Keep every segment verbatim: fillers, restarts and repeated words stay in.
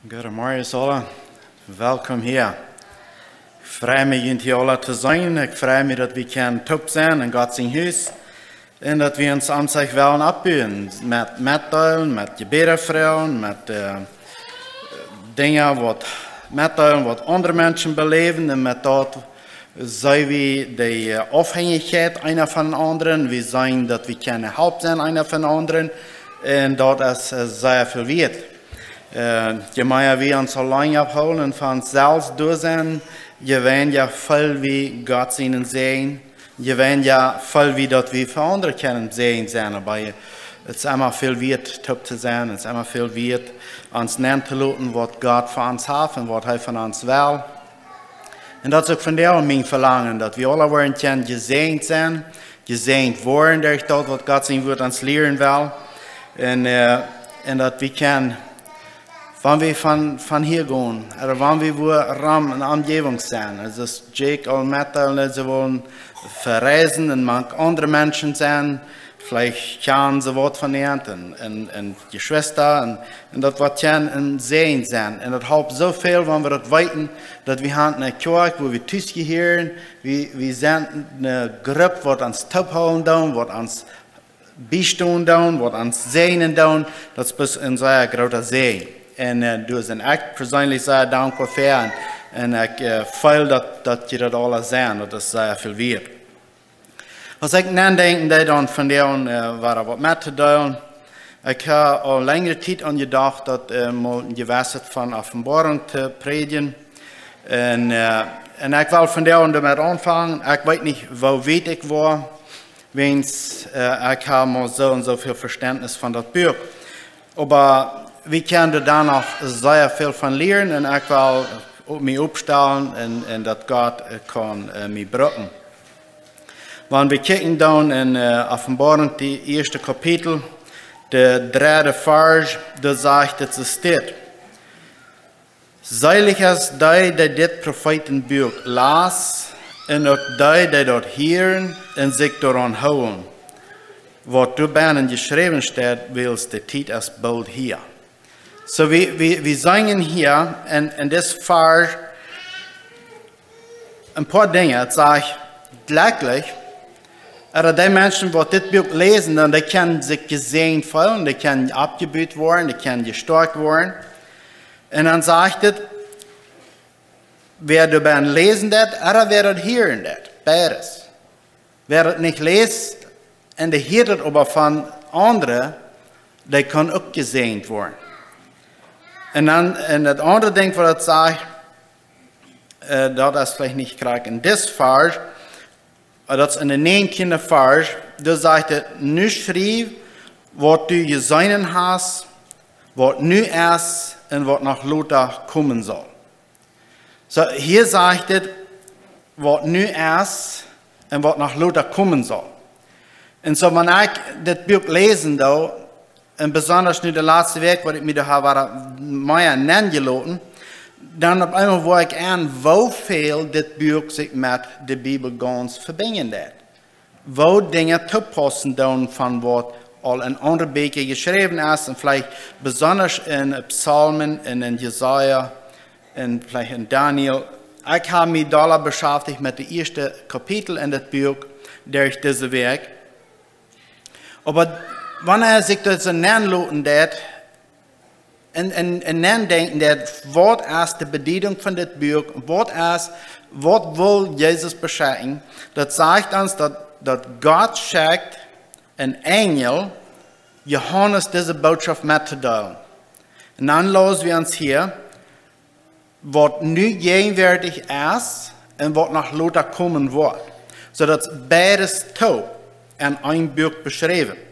Goodemorjes aula. Welkom hia. Ekj frei mie, junt hia aula to seenen. Ekj frei mie, daut wie kjennen toop sennen en Gott sien Hus. Un daut wie ons aun sikj wellen oppbuen met, metdeelen, met Jebäda froagen, met, äh, Dinja waut metdeelen, waut aundre Menschen beläwen. Un met daut seenen wie de, äh, Aufhenjichkjeit eena von dän aundren. Wie seenen, daut wie kjennen Help sennen eena von dän aundren. Un daut es, äh, sea väl wieet. Äh, je mea wie ons auleen aufhoolen un von ons selfst doa sennen, je weinja feel wie Gott sienen Säajen, je weinja feel wie, daut wie fa aundre kjennen Säajen sennen. Oba je, et es emma väl wieet, toop to sennen. Et es emma väl wieet, ons nenn to loten, waut Gott fa ons haft un waut hee von ons well. Un daut es uk vondoag mien Velangen, daut wie aula woaren kjennen jesäajent sennen, jesäajent woaren derch daut, waut Gott sien Wuat ons lieren well. Un, äh, un daut wie kjennen, wan wie von, von hia gonen, ooda wan wie wua rom en Omjäwunk sennen, aulsoo aus Jake aul metdeeld, see wellen vereisen un mank aundre Menschen sennen, veleicht kjanen see waut von an un, un, un Jeschwista un, un daut woat kjennen een Säajen sennen. Un daut halpt soo väl, wan wie daut weeten, daut wie haben eene Kjoakj, wua wie tus jehieren, wie, wie sent eene Grupp, waut ons toophoolen deit, waut ons biestonen deit, waut ons säajnen deit. Daut es bloos een sea groota Säajen. Un, äh, doa sie ekj perseenlich sea dankboa fa. Un, un ekj, äh, feel daut, daut jie daut aula seenen. Daut es sea väl wieet. Aus ekj nodenkj, dee dan vondoag, äh, wada waut mettodeelen. Ekj hab aul lenjre Tiet aun jedocht, daut, äh, mol een Jewesset von Openboarunk to prädjen. Un, äh, un ekj well vondoag doamet aunfangen. Ekj weet nich, woo wiet ekj woa, wiels, äh, ekj hab mau soo un soo väl Vestentnis von daut Buak. Oba wie kjennen doa noch sea väl von lieren un ekj well mie oppstalen un, un daut Gott, äh, kaun, äh, mie brucken. Wan wie kjikjen dan en, äh, Openboarunk, daut ieeschte Kapitel, de dredde Varsch, doa sajcht et soo dit: Seelich es dee, dee dit Profetenbuak läst, un uk dee, dee daut hieren un sikj doaraun hoolen, waut doabennen jeschräwen steit, wiels de Tiet es boolt hia. Soo, wie, wie, wie seenen hia en, en dit Varsch een poa Dinja. Et sajcht jlikj, daut dee Menschen, waut dit Buak läsen, dan dee kjennen sikj jesäajent feelen, dee kjennen oppjebut woaren, dee kjennen jestoakjt woaren. Un dan sajcht et, wäa doabennen läsen deit, ooda wäa daut hieren deit, beides. Wäa daut nich läst un dee hieet et oba von aundre, dee kaun uk jesäajent woaren. Un dan, un daut aundre Dinkj, waut et sajcht, äh, daut es veleicht nich krakjt en dit Varsch, oba daut es en de näajentieende Varsch, doa sajcht et: Nu schriew, waut du jeseenen hast, waut nu es un waut noch lota komen saul. Soo, hia sajcht et, waut nu es un waut noch lota komen saul. Un soo, wan ekj dit Buak läsen doo, un besonda nu de latste Wäakj, waut ekj mie doa hab wada mea nenjeloten, dan opp eemol woa ekj en, woo väl dit Buak sikj met de Bibel gaunz vebinjen deit. Woo Dinja toopaussen doonen von waut aul en aundre Bieekja jeschräwen es, un veleicht besonda en Psalmen un en Jesaja un veleicht en Daniel. Ekj hab mie dolla beschäftigt met de ieeschte Kapitel en dit Buak derch dise Wäakj. Oba wan eena sikj daut soo nenloten deit, un, un, un nodenkjen deit, waut es de Bediedunk von dit Buak, waut es, waut well Jesus beschekjen, daut sajcht ons, daut, daut Gott schekjt een Enjel, Johanes dise Bootschoft mettodeelen. Un dan läsen wie ons hia, waut nu jäajenwoatich es un waut noch lota komen woat. Soo daut es beides toop en een Buak beschräwen.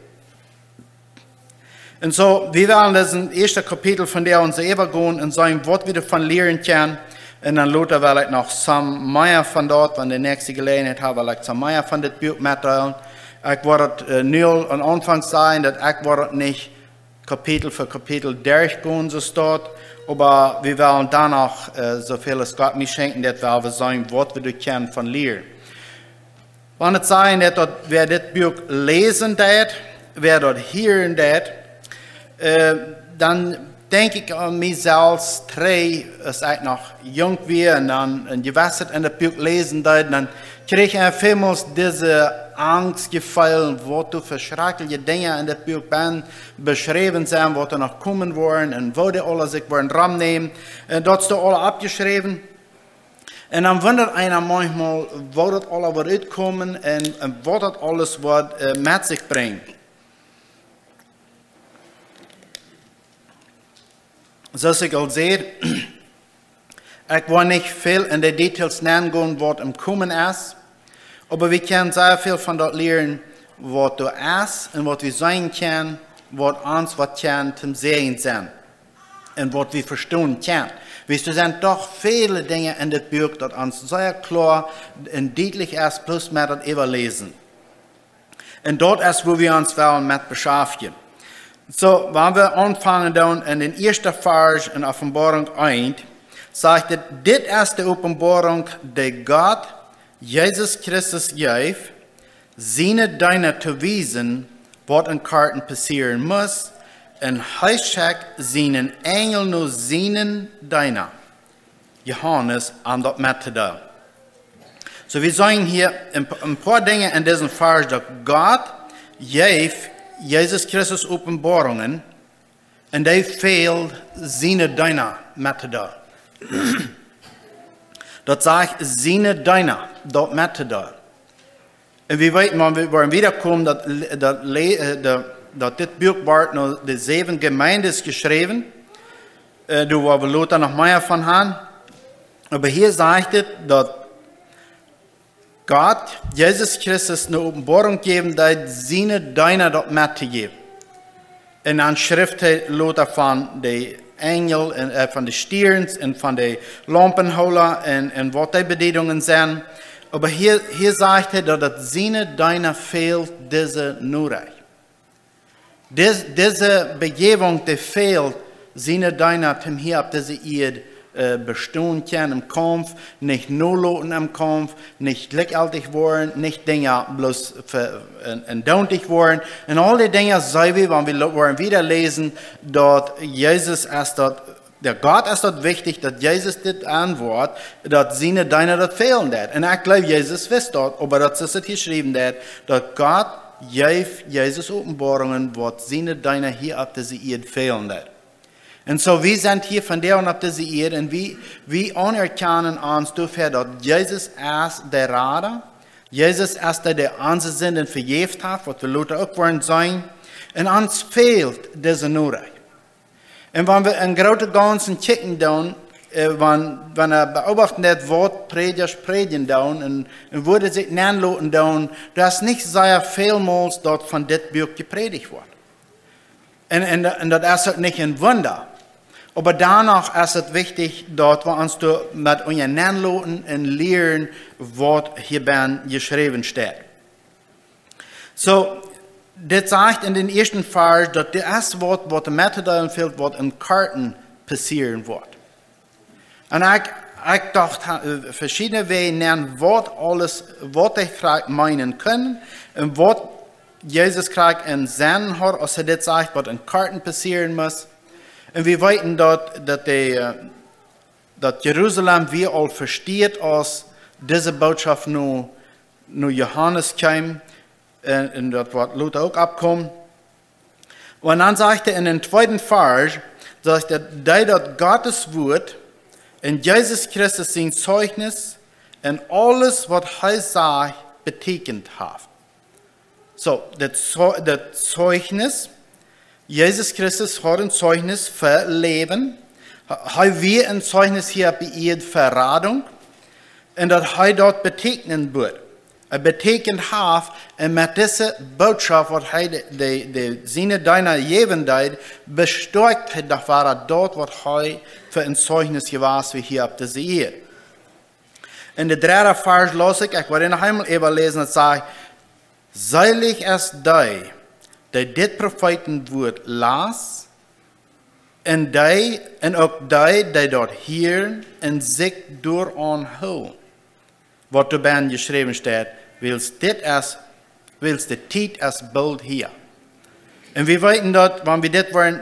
Un soo, wie wellen dit ieeschte Kapitel vondoag ons äwagonen un seenen, waut wie doavon lieren kjennen. Un dan lota well ekj noch some mea von daut, wan de näakjste Jeläajenheit hab, well ekj some mea von dit Buak metdeelen. Ekj wull et, äh, nu aul aum Aunfank sajen, daut ekj wull et nich Kapitel fa Kapitel derchgonen, soo steit, oba wie wellen dan noch, äh, soo väl aus Gott mie schenkjen deit, well wie seenen, waut wie doa kjennen von lieren. Wan et sajcht, daut, daut wäa dit Buak läsen deit, wäa daut hieren deit, äh, dan denkj ekj aun mie selfst trigj, aus ekj noch junk wia un dan een jewesset en daut Buak läsen deed, dan kjrieech ekj välmols dise Angstjefeel, waut doa fa schrakjliche Dinja en daut Buak beschräwen sent, waut doa noch komen woaren un woo dee aule sikj woaren romnämen. Un daut es doa aule oppjeschräwen. Un dan wundat eena maunchmol, woo daut aule woat utkomen un, un waut daut aules woat met sikj brinjen. Soo aus ekj aul säd, ekj woa nich väl en de details nengonen, waut em Komen es, oba wie kjennen sea väl von daut lieren, waut doa es un waut wie seenen kjennen, waut ons waut kjennen toom Säajen sennen un waut wie vestonen kjennen. Wiels doa sent doch väle Dinja en dit Buak, daut ons sea kloa un dietlich es, bloos met daut äwaläsen. Un daut es, wua wie ons wellen met beschaftjen. Soo, wan wie aunfangen dan en dän ieeschten Varsch en Openboarunk eent, sajcht et: Dit es de Openboarunk, dee Gott Jesus Christus jeef, siene Deena to wiesen, waut en korten passieren must, un hee schekjt sienen Enjel no sienen Deena Johanes, om daut met to deelen. Soo, wie seenen hia een, een poa Dinja en disen Varsch, daut Gott jeef Jesus Christus Openboarungen un dee fäld siene Deena met to deelen. Daut sajcht siene Deena daut met to deelen. Un wie weeten, wan wie woaren wiedakomen, daut, daut, daut dit Buak woat no de säwen Jemeenden jeschräwen. Doa woa wie lota noch mea von han. Oba hia sajcht et, daut Gott Jesus Christus ne Openboarunk jäwen deed, siene Deena daut met to jäwen. Un dan schrift hee lota von de Enjel un von de Stierns un von de Laumpenhoola un waut dee Bediedungen sent. Oba hia sajcht hee, daut daut siene Deena fäld dise Norecht. Dise Bejäwunk, dee fäld siene Deena, toom hia opp dise Ieed bestonen kjennen em Kaumf, nich noloten em Kaumf, nich jlikjjeltich woaren, nich Dinja bloos en, en doontich woaren. Un aul dee Dinja seenen wie, wan wie woaren wieda läsen, daut Jesus es daut, de Gott es daut wichtich, daut Jesus dit aunwoat, daut siene Deena daut fälen deit. Un ekj jleew, Jesus wist daut, oba daut es et jeschräwen deit, daut Gott jeef Jesus Openboarungen, waut siene Deena hia opp dise Ieed fälen deit. Un soo, wie sent hia vondoag opp dise Ieed un wie, wie aunerkjanen ons doafäa, daut Jesus es de Rada. Jesus es dee, dee onse Sinden vejäft haft, waut wie lota uk woaren seenen. Un ons fäld dise Norecht. Un wan wie em grooten Gaunzen kjikjen doonen, wan, wan wie beobachten daut, waut Prädjasch prädjen doonen un, un woo dee sikj nenloten doonen, daut es nich sea välmols daut von dit Buak jeprädicht woat. Un, un, un daut es uk nich een Wunda. Oba doano es et wichtich, daut wie ons doa met unja nenloten un lieren, waut hia benn jeschräwen steit. Soo, dit sajcht en dän ieeschten Varsch, daut dit es waut, waut met to deelen fält, waut en korten passieren woat. Un ekj, ekj docht veschiedne Wäaj no, waut aules, waut dee krakjt meenen kunn un waut Jesus krakjt em Senn haud, aus hee dit sajcht, waut en korten passieren must. Un wie weeten daut, daut de, daut Jerusalem wia aul vesteat, aus dise Bootschoft no, no Johanes kjeem, un daut woat lota uk oppkomen. Un dan sajcht hee en dän tweeden Varsch, sajcht hee, dee daut Gottes Wuat un Jesus Christus sien Zeichnis un aules, waut hee sajcht, betieekjent haft. Soo, daut Zeichnis, Jesus Christus haud en Zeichnis fa Läwen. Hee wia en Zeichnis hia opp de Ieed fa Radunk. Un daut hee daut betieekjnen wudd, betieekjent haft, un met dise Bootschoft, waut hee de, de, de siene Deena jäwen deed, bestoakjt hee doch wada daut, waut hee fa en Zeichnis jewast wia hia opp dise Ieed. En dän dredden Varsch laus ekj, ekj woa dän noch eemol äwaläsen, daut sajcht: Seelich es dee, dee dit Profeetenwuat last, un dee, un uk dee, dee daut hieren un sikj doaraun hoolen, waut doa benn jeschräwen steit, wiels dit es, wiels de Tiet es boolt hia. Un wie weeten daut, wan wie dit woaren,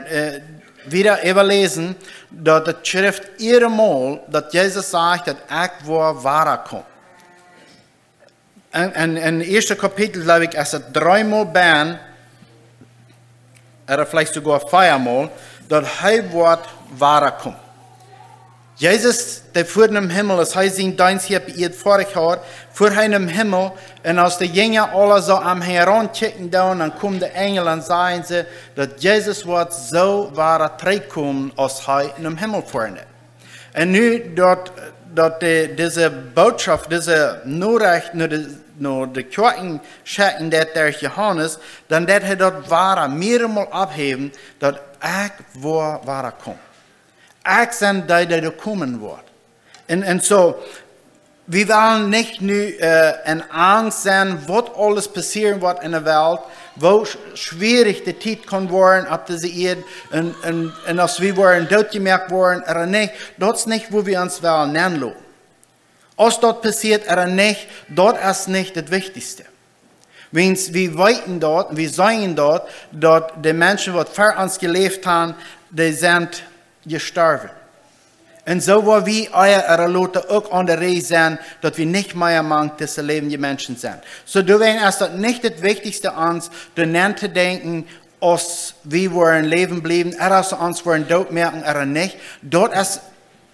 wieda äwaläsen, daut de Schreft ea mol, daut Jesus sajcht, daut ekj woa wada komen. En, en, en ieeschte Kapitel, jleew ekj, es et dreemol benn, ooda veleicht soogoa veamol, daut hee woat wada komen. Jesus, dee fua em Himmel, aus hee sienen Deenst hia opp Ieed foadich haud, fua hee em Himmel, un aus de Jinja aule soo aum Himmel raunkjikjen deeden, dan kjeemen de Enjel un säden see, daut Jesus woat soo wada trigjkomen, aus hee em Himmel foaren deed. Un nu daut, daut de, dise Bootschoft, dise Norecht no de, no de Kjoakjen schekjen deed derch Johanes, dan deed hee daut wada mearemol opphäwen, daut ekj woa wada komen. Ekj sie dee, dee doa komen woat. Un, un soo, wie wellen nich nu, äh, en Angst sennen, waut aules passieren woat en de Welt, woo sch-, schwierich de Tiet kaun woaren opp dise Ieed, un, un, un aus wie woaren dootjemoakt woaren, ooda nich, daut es nich, wua wie ons wellen nenloten. Aus daut passieet ooda nich, daut es nich daut Wichtichste. Wiels wie weeten daut, wie seenen daut, daut de Menschen, waut ver ons jeläft haben, dee sent jestorwen. Un soo woa wie ea ooda lota uk aun de Rieej sennen, daut wie nich mea mank dise läwendje Menschen sent. Soo, doawäajen es daut nich daut Wichtichste, ons doaraun to denkjen, aus wie woaren läwen bliewen, ooda aus see ons woaren dootmoaken ooda nich. Daut es,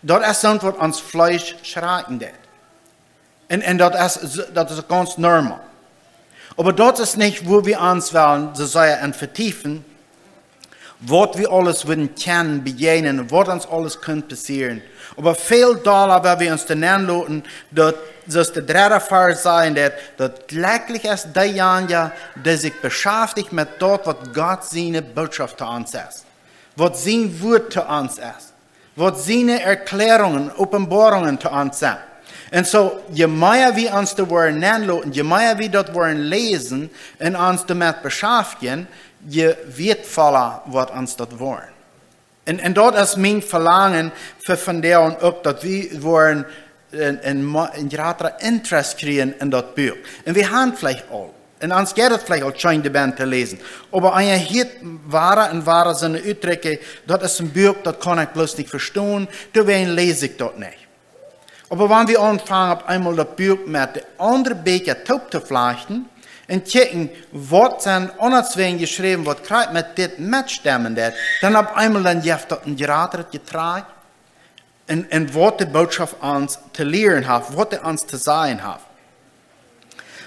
daut es soont, waut ons Fleesch schrakjen deed. Un, un daut es, daut es gaunz normal. Oba daut es nich, wua wie ons wellen, soo sea en vetiefen, waut wie aules wudden kjennen bejäajnen, waut ons aules kunn passieren. Oba väl dolla, wua wie ons doaraun loten, daut, soo aus de dredde Varsch sajcht, daut, daut jlekjlich es deejanja, dee sikj beschaftich met daut, waut Gott siene Bootschoft to ons es. Waut sien Wuat to ons es. Waut siene Erkjläarungen, Openboarungen to ons sent. Un soo, je mea wie ons doa woaren nenloten, je mea wie daut woaren läsen un ons doamet beschaftjen, je wieetvolla woat ons daut woaren. Un, un daut es mien Velangen fa vondoag uk, daut wie woaren en, en, mo-, en jratren Interest kjrieen en daut Buak. Un wie haben veleicht aul. Un ons jeit et veleicht aul scheen, de Bibel to läsen. Oba wan eena hia wada un wada soone Utdrücke, daut es een Buak, daut kaun ekj bloos nich vestonen, doawäajen läs ekj daut nich. Oba wan wie aunfangen, opp eemol daut Buak met de aundre Bieekja toop to flajchten un kjikjen, waut sent aundawäajen jeschräwen, waut krakjt met dit metstemmen deit, dan opp eemol dan jeft daut een jratret Jetrajch. Un, un waut de Bootschoft ons to lieren haft, waut hee ons to sajen haft.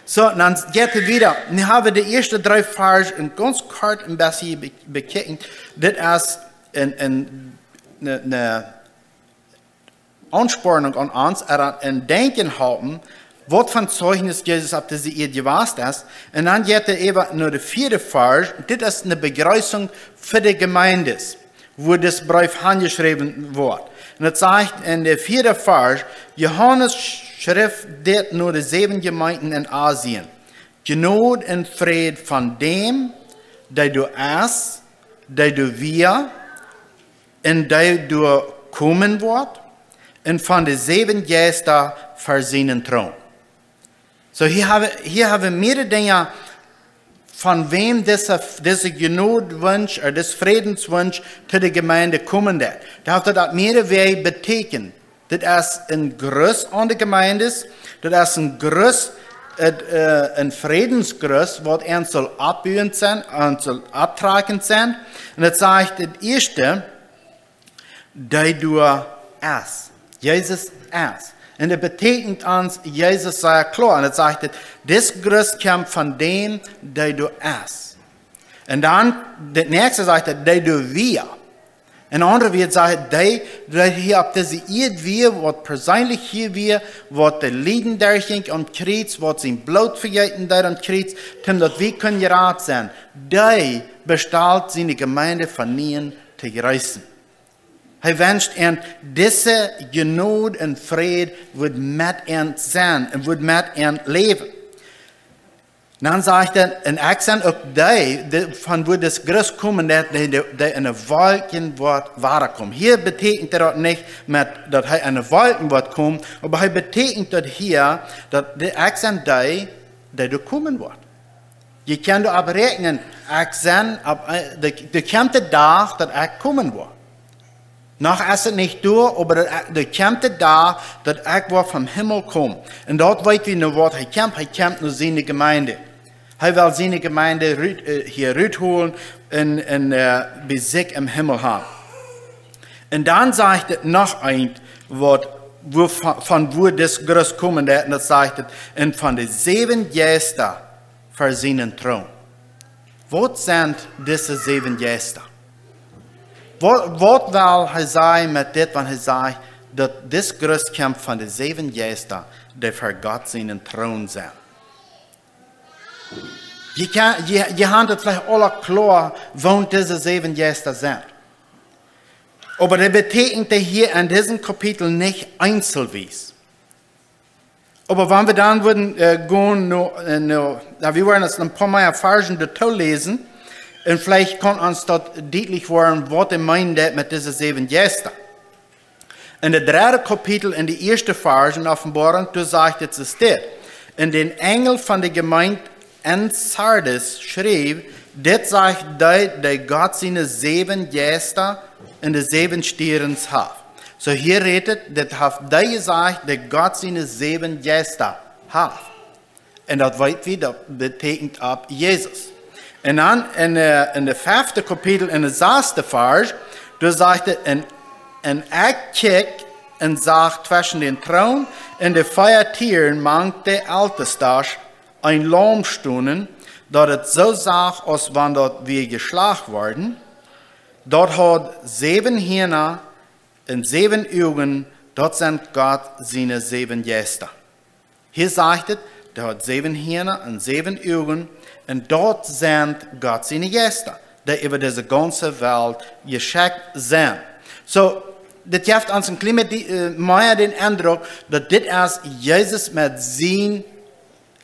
Soo, dan jeit et wieda. Nu haben wie de ieeschte dree Varsch een gaunz kort een bät be-, bekjikjt. Dit es een, een, eene, eene Aunspornunk aun ons, ea aun Denkjen halpen, waut fa een Zeichnis Jesus opp dise Ieed jewast es. Un dan jeit et äwa no de vieede Varsch. Dit es eene Bejreessunk fa de Jemeenten, wua dis Breef aunjeschräwen woat. Un et sajcht en de vieede Varsch: Johanes schrift dit no de säwen Jemeenten en Asien. Jnod un Fräd von däm, dee doa es, dee doa wia, un dee doa komen woat, un von de säwen Jeista ver sienen Troon. Soo, hia haben, hia haben wie mearere Dinja, von wäm dise, dise Jnodwunsch, ooda dis Frädenswunsch to de Jemeent komen deit. Daut haft daut opp mearere Wäaj betieekjent. Dit es een Gruss aun de Jemeent, dit es een Gruss, et, äh, een Frädensgruss, waut ons saul oppbuen sennen, ons saul opptrakjen sennen. Un et sajcht et ieeschte, dee doa es. Jesus es. Un et betieekjent ons, Jesus sea kloa. Un et sajcht et, dis Gruss kjemt von däm, dee doa es. Un dan, daut näakjste sajcht et, dee doa wia. En aundre Wieed sajcht et, dee, dee hia opp dise Ieed wia, waut perseenlich hia wia, waut de Lieden derchjinkj aum Kjriez, waut sien Bloot vejeeten deed aum Kjriez, toom daut wie kunnen jerat sennen. Dee bestalt siene Jemeent von nieem to jreessen. Hee wenscht an, dise Jnod un Fräd wudd met an sennen un wudd met an läwen. Dan sajcht et, un ekj sie uk dee, dee, von wua dis Gruss komen deit, dee, dee, dee en de Wolkjen woat wadakomen. Hia betieekjent daut nich met daut hee en de Wolkjen woat komen, oba hee betieekjent daut hia, daut dee, ekj sie dee, dee doa komen woat. Jie kjennen doaropp räakjnen, ekj sie opp, äh, de, de kjemt de Dach, daut ekj komen woa. Noch es et nich doa, oba daut, de kjemt de Dach, daut ekj woa vom Himmel komen. Un daut weet wie nu, waut hee kjemt. Hee kjemt no siene Jemeent. Hee well siene Jemeent rut, äh, hia rutholen un, un, äh, bie sikj em Himmel haben. Un dan sajcht et noch eent, waut, wua, von, von wua dis Gruss komen deit, un daut sajcht et, un von de säwen Jeista ver sienen Troon. Waut sent dise säwen Jeista? Waut, waut well hee sajen met dit, wan hee sajcht, daut dis Gruss kjemt von de säwen Jeista, dee ver Gott sienen Troon sent? Jie kjenn-, jie, jie haben et veleicht aule kloa, waut dise säwen Jeista sent. Oba daut betekjent daut hia en disem Kapitel nich eenzelwies. Oba wan wie dan wudden, äh, gonen no, äh, no, jo, wie woaren ons een poa mea Varschen doatoo läsen, un veleicht kaun ons daut dietlich woaren, waut hee meent met dise säwen Jeista. En daut dredde Kapitel, en de ieeschte Varsch en Openboarunk, doa sajcht et soo dit: Un dän Enjel von de Jemeent en Sardis schreef: Dit sajcht dee, dee Gott siene säwen Jeista en de säwen Stierns haft. Soo hia rät et, dit haft dee jesajcht, dee Gott siene säwen Jeista haft. Un daut weet wie, daut betekjent opp Jesus. Un dan en, äh, en daut fefte Kapitel, en daut sasde Varsch, doa sajcht et: Un, un ekj kjikj un sach tweschen dän Troon un de vea Tieren mank de Eltestasch een Laum stonen, daut et soo sach, aus wan daut wia jeschlacht worden. Daut haud säwen Hiena un säwen Uagen, daut sent Gott siene säwen Jeista. Hia sajcht et, dee haud säwen Hiena un säwen Uagen, un daut sent Gott siene Jeista, dee äwa dise gaunze Welt jeschekjt sent. Soo, dit jeft ons een kjlien bät, äh, mea dän Endruck, daut dit es Jesus met sien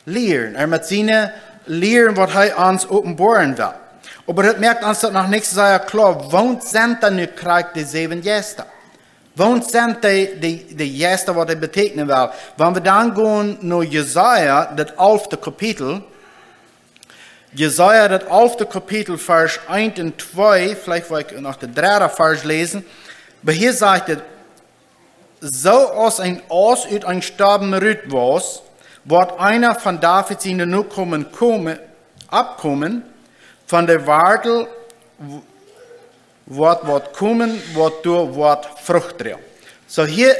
Lieren, ea met siene Lieren, waut hee ons openboaren well. Oba daut moakt ons daut noch nich sea kloa, waut sent dan nu krakjt de säwen Jeista? Waut sent de, de, de Jeista, waut hee betekjnen well? Wan wie dan gonen no Jesaja, daut alfte Kapitel, Jesaja, daut alfte Kapitel, Varsch eent un twee, veleicht well ekj noch dän dredden Varsch läsen, oba hia sajcht et: Soo aus een Aust ut een Stomm rut wauss, woat eena von David siene Nokomen komen, aufkomen, von de Wartel w-, woat, woat komen, waut doa woat Frucht droagen. Soo hia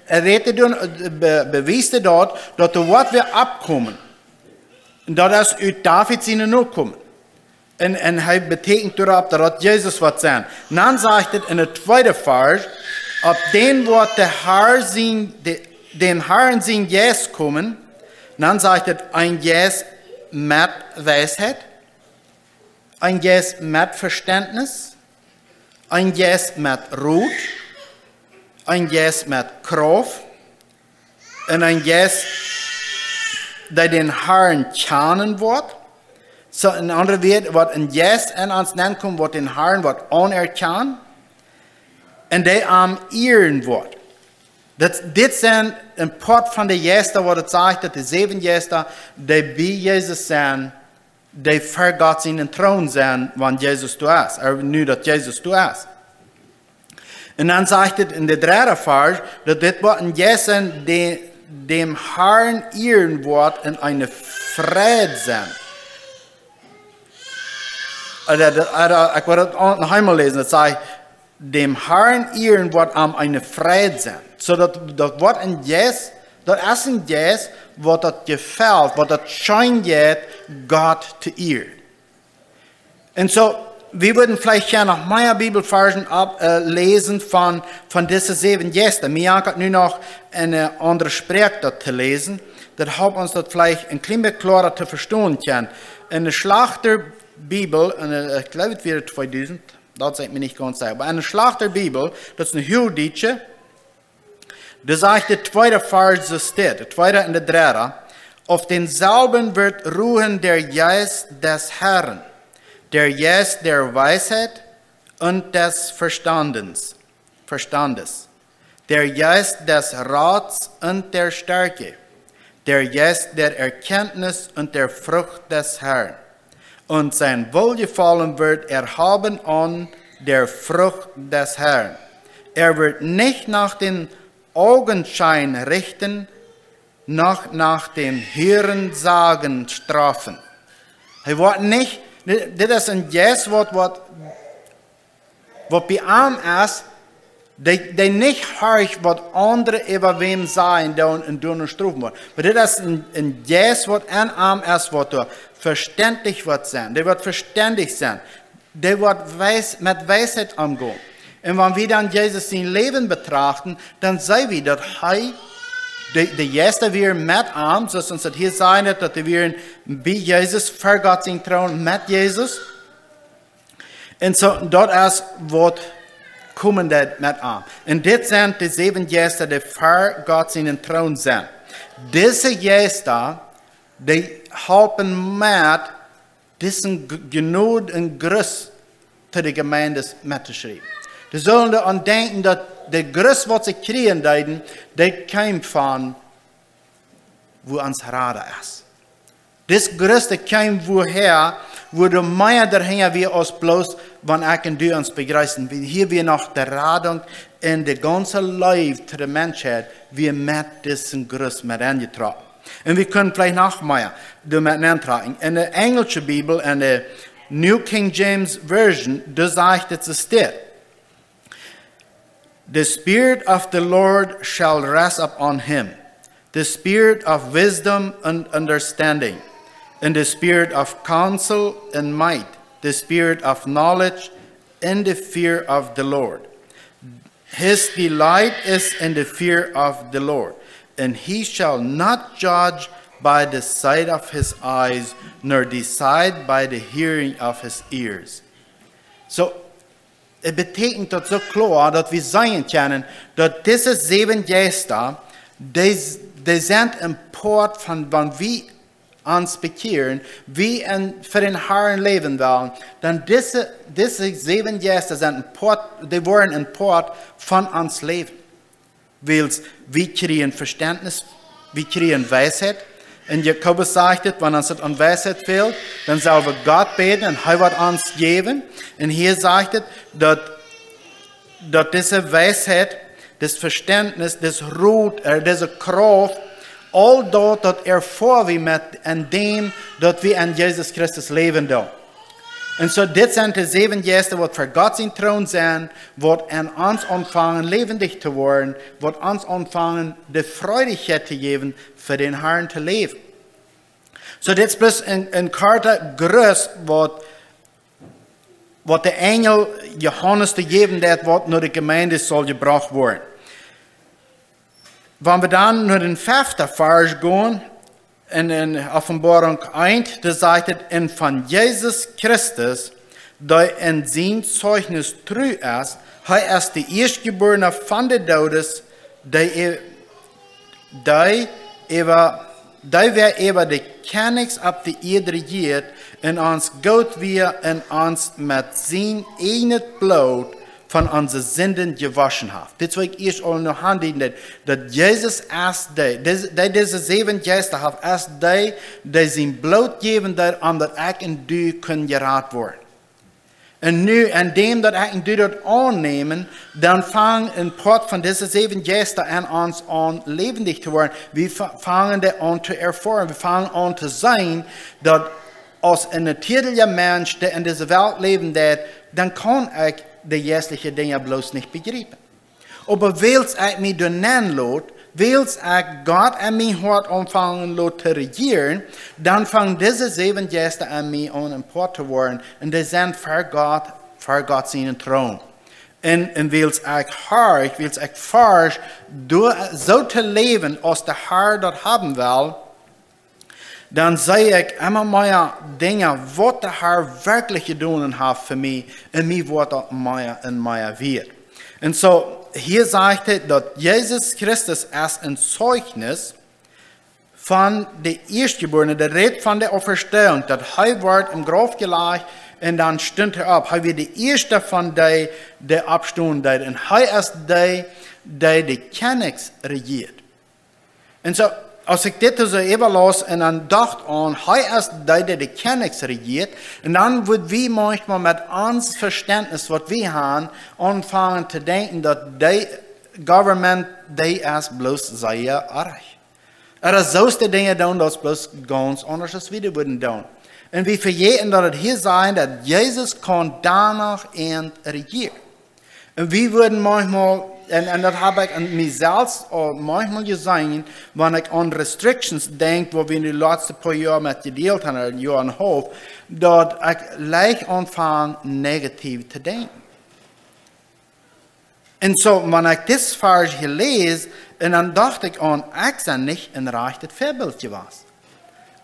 rät et dan, äh, be-, bewiest et daut, daut doa woat wäa aufkomen. Un daut es ut David siene Nokomen. Un, un hee betekjent doaropp, daut daut Jesus woat sennen. Dan sajcht et en daut tweede Varsch: Opp dän woat de Herr sien, de, dän Herrn sien Jeist komen. Dan sajcht et: Een Jeist met Weisheit, een Jeist met Vestentnis, een Jeist met Rot, een Jeist met Krauft, un een Jeist, dee dän Herrn kjanen woat. Soo, en aundre Wieed, woat een Jeist en ons nenkomen, woat dän Herrn woat aunerkjanen, un dee am ieren woat. Daut, dit sent een poa von de Jeista, waut et sajcht, daut de säwen Jeista, dee bie Jesus sent, dee ver Gott sienen Troon sent, wan Jesus doa es, ea nu daut Jesus doa es. Un dan sajcht et en daut dredde Varsch, daut dit woat een Jeist sennen, dee dän Herrn ieren woat un eene Freid sennen. Äh, daut, daut, daut, ekj well daut noch eemol läsen, daut sajcht: Dän Herrn ieren woat am eene Freid sennen. Soo daut, daut woat een Jeist, daut es een Jeist, waut daut jefelt, waut daut scheen jeit, Gott to ieren. Un soo, wie wudden veleicht hia noch mea Bibelvarschen opp, äh, läsen von, von dise säwen Jeista. Mie jankat nu noch en, äh, aundre Sproak daut to läsen. Daut halpt ons daut veleicht een kjlien bät kloara to vestonen kjennen. En de Schlachter Bibel, en, äh, ekj jleew, et wia tweedusent, daut sie mie nich gaunz secha. Oba en de Schlachter Bibel, daut es een huagdietsche, doa sajcht de tweede Varsch soo dit, de tweede un de dredde: Auf denselben wird ruhen der Geist des Herrn, der Geist der Weisheit und des Verstandens, Verstandes, der Geist des Rats und der Stärke, der Geist der Erkenntnis und der Furcht des Herrn. und sein Wohlgefallen wird er haben an der Frucht des Herrn. Er wird nicht nach dem Augenschein richten, noch nach dem Hörensagen strafen. Hee woat nich, dit dit es een Jeist, waut, waut, waut bie am es, dee, dee nich horcht, waut aundre äwa wäm sajen doonen un doonen strofen woaren. Oba dit es een, een Jeist, waut en am es, waut doa vestendich woat sennen. Dee woat vestendich sennen. Dee woat weis, met Weisheit omgonen. Un wan wie dan Jesus sien Läwen betrachten, dan seenen wie, daut hee, de, de Jeista wieren met am, soo aus ons daut hia sajcht, daut dee wieren bie Jesus, ver Gott sien Troon met Jesus. Un soo, daut es waut komen deed met am. Un dit sent de säwen Jeista, dee ver Gott sien Troon sent. Dise Jeista, dee halpen met disen G-, Jnod un Gruss to de Jemeenden mettoschriewen. Dee sullen doaraun denkjen, daut de Gruss, waut see kjrieen deeden, dee kjeem von, wua ons Rada es. Dis Gruss, dee kjeem wuahäa, wua doa mea doahinja wia aus bloos, wan ekj un du ons bejreessen. Wie, hia wia noch de Radunk un de gaunze Leew to de Menschheit, wia met disen Gruss met enjetrocken. Un wie kjennen veleicht noch mea doamet enjetrocken. En de enjelsche Bibel, en de New King James Version, doa sajcht et soo dit: "The Spirit of the Lord shall rest upon him, the Spirit of wisdom and understanding, and the Spirit of counsel and might, the Spirit of knowledge and the fear of the Lord. His delight is in the fear of the Lord, and he shall not judge by the sight of his eyes, nor decide by the hearing of his ears." Soo, et betekjent daut soo kloa, daut wie seenen kjennen, daut dise säwen Jeista, dee, dee sent een Poat von, wan wie ons bekjieren, wie en, fa dän Harn läwen wellen, dan dise, dise säwen Jeista sent een Poat, dee woaren een Poat von ons Läwen. Wiels wie kjrieen Vestentnis, wie kjrieen Weisheit. Un Jakobus sajcht et, wan ons et aun Weisheit fält, dan sell wie Gott bäden un hee woat ons jäwen. Un hia sajcht et, daut, daut dise Weisheit, dis Vestentnis, dis Rot, äh, dise Krauft, aul daut, daut erfoa wie met en däm, daut wie en Jesus Christus läwen doonen. Un soo, dit sent de säwen Jeista, waut ver Gott sien Troon sent, waut en ons aunfangen läwendich to woaren, waut ons aunfangen de Freidichkjeit to jäwen, fa dän Harn to läwen. Soo, dit es bloos een, een korta Gruss, waut, waut de Enjel Johanes to jäwen deed, waut no de Jemeent saul jebrocht woaren. Wan wie dan no dän feften Varsch gonen, en, en Openboarunk eent, doa sajcht et: "Un von Jesus Christus, dee en sien Zeichnis tru es, hee es de Ieeschtjebuarna von de Doodes, dee, e-, dee äwa, dee wäa äwa de Kjennichs opp de Ieed rejieet, un ons goot wia un ons met sien ieejnet Bloot von onse Sinden jewoschen haft." Dit es waut ekj ieescht aul noch aundieden deed, daut Jesus es dee, dee, dee dise säwen Jeista haft, es dee, dee sien Bloot jäwen deed, om daut ekj un du kjennen jerat woaren. Un nu, en däm daut ekj un du daut aunnämen, dan fangen een Poat von dise säwen Jeista en ons aun läwendich to woaren. Wie fa-, fangen dee aun to erfoaren. Wie fangen aun to seenen, daut aus een natieelja Mensch, dee en dise Welt läwen deed, dan kaun ekj de jeistliche Dinja bloos nich bejriepen. Oba wiels ekj mie doa nenn lot, wiels ekj Gott en mien Hoat aunfangen lot to rejieren, dan fangen dise säwen Jeista en mie aun een Poat to woaren, un dee sent ver Gott, ver Gott sienen Troon. Un, un wiels ekj horch, wiels ekj forsch, doa soo to läwen, aus de Har daut haben well, dan see ekj emma mea Dinja, waut de Har werkjlich jedonen haft fa mie, un mie woat daut mea un mea wieet. Un soo, hia sajcht et, daut Jesus Christus es een Zeichnis von de Ieeschtjebuarne, dee rät von de Auferstehung, daut hee wort em Grauf jelajcht un dan stunt hee opp. Hee wia de ieeschta von dee, dee oppstonen deed. Un hee es dee, dee de Kjennichs rejieet. Un soo, Aus ekj dit soo äwalaus un dan docht aun, hee es dee, dee de Kjennichs rejieet, un dan wudd wie maunchmol met ons Vestentnis, waut wie han, aunfangen to denkjen, daut dee government, dee es bloos sea oaj. Ea soo aus dee Dinja doonen, daut es bloos gaunz aundasch aus wie daut wudden doonen. Un wie vejäten, daut et hia sajcht, daut Jesus kaun doano en rejieren. Un wie wudden maunchmol, un, un daut hab ekj aun mie selfst aul maunchmol jeseenen, wan ekj aun restrictions denkj, woo wie en de latste poa Joa met jedeelt haben, een Joa un een haulf, daut ekj leicht aunfang negativ to denkjen. Un soo, wan ekj dit Varsch hia läs, un dan docht ekj aun, ekj sie nich een rajchtet Väabilt jewast.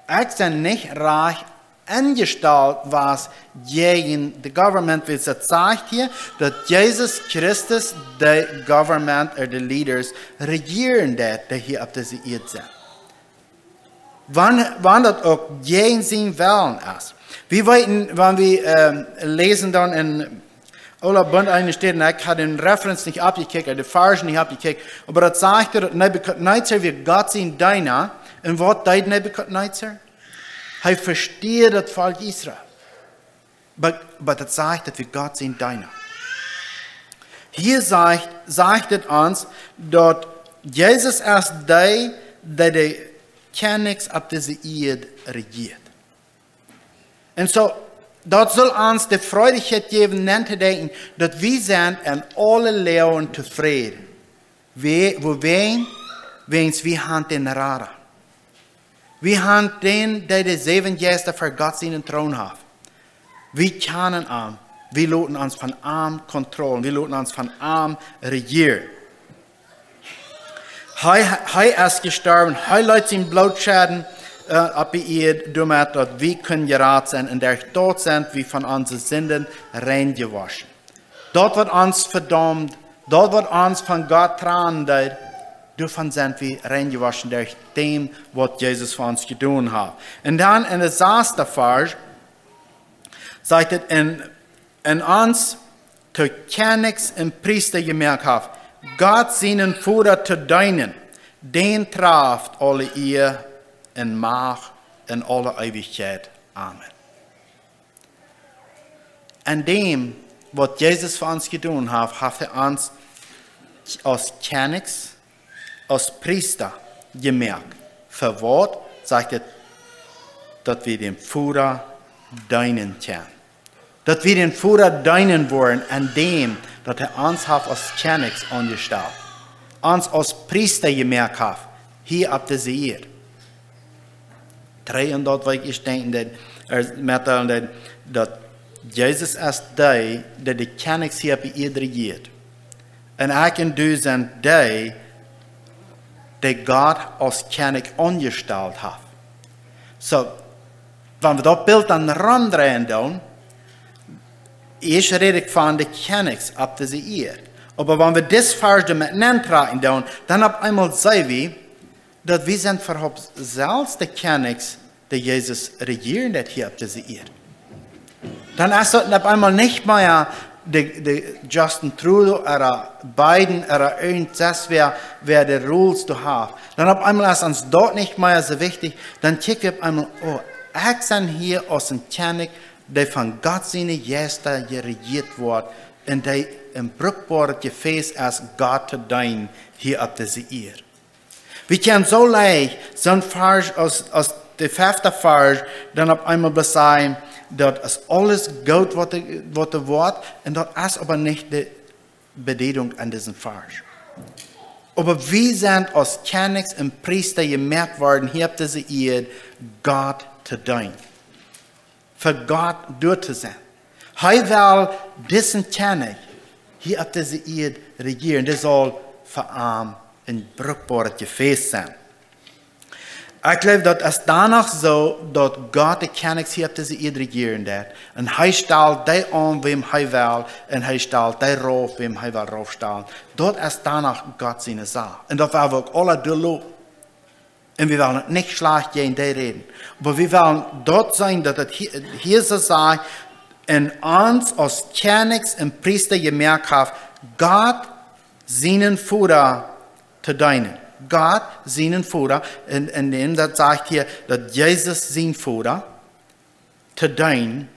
Ekj sie nich rajcht enjestalt, waut jäajen de government, wiels et sajcht hia, daut Jesus Christus de government, ea de leaders, rejieren deed, dee hia opp dise Ieed sent. Wan, wan daut uk jäajen sienen Wellen es. Wie weeten, wan wie, ähm, läsen dan en Oola Bunt eene Städ, un ekj hab dän Reference nich oppjekjikjt, de Varsch nich oppjekjikjt, oba daut sajcht, daut Nebukadnezar wia Gott sien Deena, un waut deed Nebukadnezar? Hee vestieed daut Volkj Israel. Oba, oba daut sajcht, daut wia Gott sien Deena. Hia sajcht, sajcht et ons, daut Jesus es dee, dee de Kjennichs opp dise Ieed rejieet. Un soo, daut saul ons de Freiheit jäwen, auntodenkjen, daut wie sent en aule Loagen tofräd. Wie, wuarom? Wiels wie haben dän Rada. Wie haben dän, dee de säwen Jeista ver Gott sienen Troon haft. Wie kjanen am. Wie loten ons von am kontrollen. Wie loten ons von am rejieren. Hee, hee es jestorwen, hee leet sien Bloot schedden, äh, opp de Ieed, doamet daut wie kjennen jerat sennen, un derch daut sent wie von onse Sinden reinjewoschen. Daut waut ons vedaumt, daut waut ons von Gott trannen deed, doavon sent wie reinjewoschen derch däm, waut Jesus fa ons jedonen haft. Un dan en de sasde Varsch sajcht et, en, en ons to Kjennichs un Priesta jemoakt haft, Gott sienen Voda to deenen, dän traft aule Ea un Macht en aule Eewichkjeit. Amen. En däm, waut Jesus fa ons jedonen haft, haft hee ons aus Kjennichs, aus Priesta jemoakt. Fa waut? Sajcht et, daut wie däm Voda deenen kjennen. Daut wie däm Voda deenen woaren en däm, daut hee ons haft aus Kjennichs aunjestalt. Ons aus Priesta jemoakt haft, hia opp dise Ieed. Dree, un daut waut ekj denkjen deed, ea, metdeelen deed, daut Jesus es dee, dee de Kjennichs hia opp de Ieed rejieet. Un ekj un du sent dee, dee Gott aus Kjennich aunjestalt haft. Soo, wan wie daut Bilt dan romdreien doonen, ieescht räd ekj von de Kjennichs opp dise Ieed. Oba wan wie dit Varsch doamet nentrakjen doonen, dan opp eemol seenen wie, daut wie sent äwahaupt selfst de Kjennichs, dee Jesus rejieren deed hia opp dise Ieed. Dan es daut opp eemol nich mea de, de Justin Trudeau ooda Biden ooda irjent sest wäa, wäa de rules doa haft. Dan opp eemol es ons daut nich mea soo wichtich. Dan kjikj wie opp eemol, oh, ekj sie hia aus een Kjennich, dee von Gott siene Jeista jerejieet woat un dee een brukboaret Jefäs es, Gott to deenen hia opp dise Ieed. Wie kjennen soo leicht soon Varsch aus, aus de fefte Varsch, dan opp eemol bloos sajen, daut es aules goot, waut doa, waut doa woat, un daut es oba nich de Bedeedunk aun disen Varsch. Oba wie sent aus Kjennichs un Priesta jemoakt worden, hia opp dise Ieed Gott to deenen. Fa Gott doa to sennen. Hee well disen Kjennich hia opp dise Ieed rejieren. Dee saul fa am een brukboaret Jefäs sennen. Ekj jleew, daut es doano soo, daut Gott de Kjennichs hia opp dise Ieed rejieren deed. Un hee stalt dee aun, wäm hee well, un hee stalt dee rauf, wäm hee well raufstalen. Daut es doano Gott siene Sach. Un daut woa wie uk aule doonen. Un wie wellen nich schlajcht jäajen dee räden. Oba wie wellen daut seenen, daut et hia, hia soo sajcht, un ons aus Kjennichs un Priesta jemoakt haft, Gott sienen Voda to deenen. Gott sienen Voda, un, un dan daut sajcht hia, daut Jesus sien Voda, to deenen,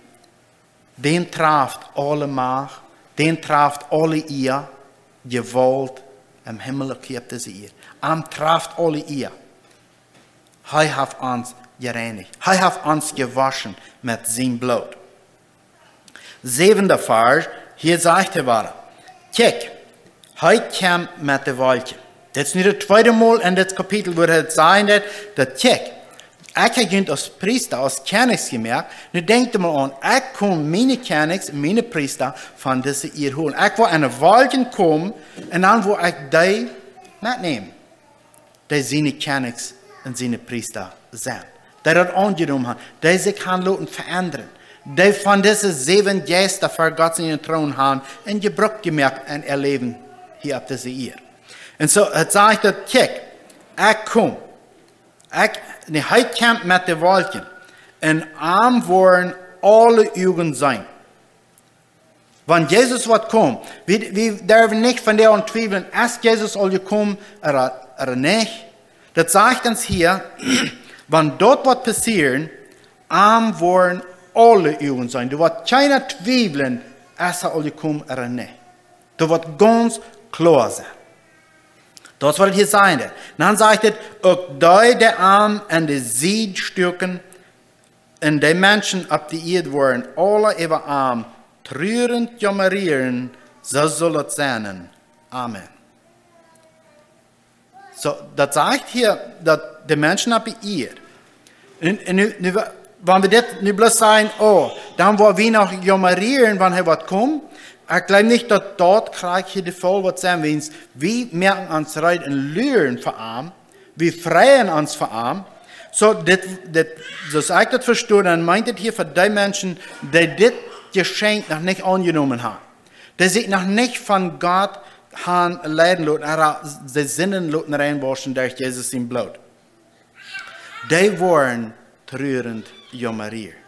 dän traft aule Macht, dän traft aule Ea, Jewault, em Himmel uk hia opp dise Ieed. Am traft aule Ea. Hee haft ons jereinicht. Hee haft ons jewoschen met sien Bloot. Säwenda Varsch, hia sajcht hee wada: Kjikj, hee kjemt met de Wolkjen. Dit es nu daut tweede Mol en dit Kapitel, wua hee daut sajen deit, daut: Kjikj, ekj hab junt aus Priesta, aus Kjennichs jemoakt. Nu denkjt mol aun, ekj kom miene Kjennichs, miene Priesta von dise Ieed holen. Ekj woa en de Wolkjen komen un dan woa ekj dee metnämen, dee siene Kjennichs un siene Priesta sent, dee daut aunjenomen han, dee sikj han loten veendren, dee von dise säwen Jeista ver Gott sienen Troon han un Jebruck jemoakt en äa Läwen hia opp dise Ieed. Un soo, hee sajcht daut: Kjikj, ekj kom. Ekj, nä, hee kjemt met de Wolkjen. Un am woaren aule Uagen seenen. Wan Jesus woat komen, wie, wie derwen nich von doa aun twiewlen, es Jesus aul jekomen ooda, ooda nich. Daut sajcht ons hia, wan daut woat passieren, am woaren aule Uagen seenen. Doa woat kjeena twiewlen, es hee aul jekomen ooda nich. Daut woat gaunz kloa sennen. Daut es waut hee hia sajcht. Dan sajcht hee: Uk dee, dee am en de Sied stuaken, un de Menschen opp de Ieed woaren aule äwa am trurent jaumarieren, soo saul daut sennen. Amen. Soo, daut sajcht hia, daut de Menschen opp de Ieed. Un, un nu, nu, wa-, wan wie dit nu bloos sajen, oh, dan woa wie noch jaumarieren, wan hee woat komen. Ekj jleew nich, daut daut krakjt hia de Faul woat sennen, wiels wie moaken ons reed un luren fa am. Wie freien ons fa am. Soo, dit, dit, soo aus ekj daut vesto, dan meent et hia fa dee Menschen, dee dit Jeschenkj noch nich aunjenomen han, dee sikj noch nich von Gott han leiden loten, ooda de Sinden loten reinwauschen derch Jesus sien Bloot. Dee woaren trurent jaumarieren.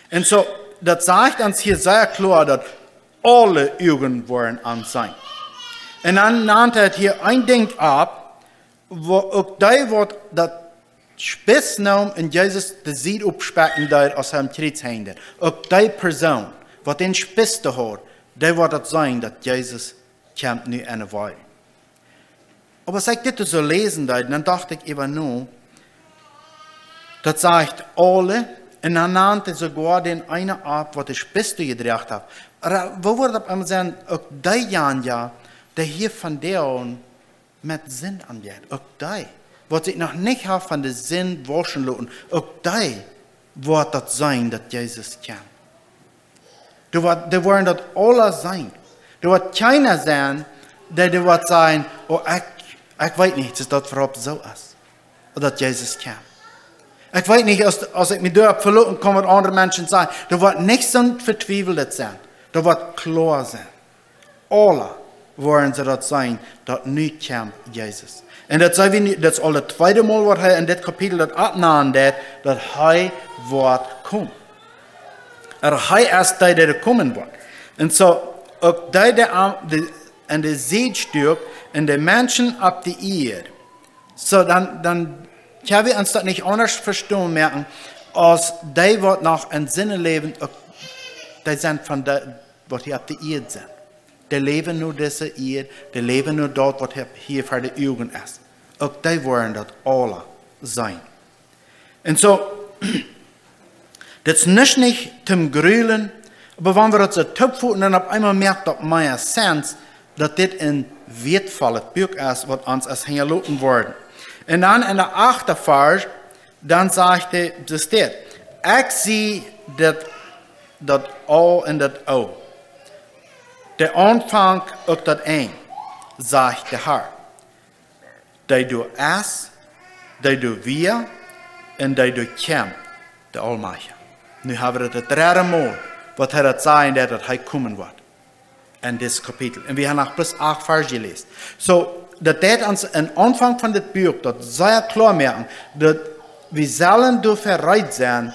Un soo, daut sajcht ons hia sea kloa, daut aule Uagen woaren am seenen. Un dan nant hee hia een Dinkj opp, wua uk dee, waut daut Spis neem un Jesus de Sied oppspekjen deed, aus hee aum Kjriez henjd. Uk dee Persoon, waut dän Spis doa haud, dee woat daut seenen, daut Jesus kjemt nu en de Wolkjen. Oba aus ekj dit soo läsen deed, dan docht ekj äwa no, daut sajcht aule, un dan nant hee soogoa dän eenen opp, waut de Spis doa jedroagen haft. Ooda woo woat daut opp eemol sennen, uk deejanja, dee hia vondoag met Sind aunjeit, uk dee, waut sikj noch nich haft von de Sind wauschen loten, uk dee woat daut seenen, daut Jesus kjemt. Dee woat, dee woaren daut aula seenen. Doa woat kjeena sennen, dee, dee woat sajen: Oh, ekj, ekj weet nich, es daut, wuarom daut soo es, daut Jesus kjemt. Ekj weet nich, aus, aus ekj mie doaropp veloten kaun, waut aundre Menschen sajen. Doa woat nich soon Vetwiewlen sennen. Doa woat kloa sennen. Aula woaren see daut seenen, daut nu kjemt Jesus. Un daut saj wie nu, daut es aul daut tweede Mol, waut hee en dit Kapitel daut oppnant, daut, daut hee woat komen. Ooda hee es dee, dee komen woat. Un soo, uk dee, dee aun de, aun de Sied stuak, un de Menschen opp de Ieed. Soo, dan, dan kjenn wie ons daut nich aundasch vestonen moaken, aus dee, waut noch en Sind läwen, uk dee sent von dee, waut hia opp de Ieed sent. Dee läwen no dise Ieed, dee läwen no daut, waut hia, hia ver de Uagen es. Uk dee woaren daut aula seenen. Un soo, dit es nich, nich toom grulen, oba wan wie daut soo toopfoten, dan opp eemol moakt daut mea Sense, daut dit een wieetvollet Buak es, waut ons es hinjaloten worden. Un dan en de achte Varsch, dan sajcht hee, doa steit: Ekj sie daut, daut A un daut O, de Aunfank uk daut Enj, sajcht de Herr, dee doa es, dee doa wia un dee doa kjemt, de Aulmajchtja. Nu hab wie daut, daut dredde Mol, waut hee daut sajen deit, daut hee komen woat en dit Kapitel. Un wie haben noch bloos acht Varsch jeläst. Soo, daut deit ons aum Aunfank von dit Buak daut sea kloa moaken, daut wie sellen doafäa reed sennen,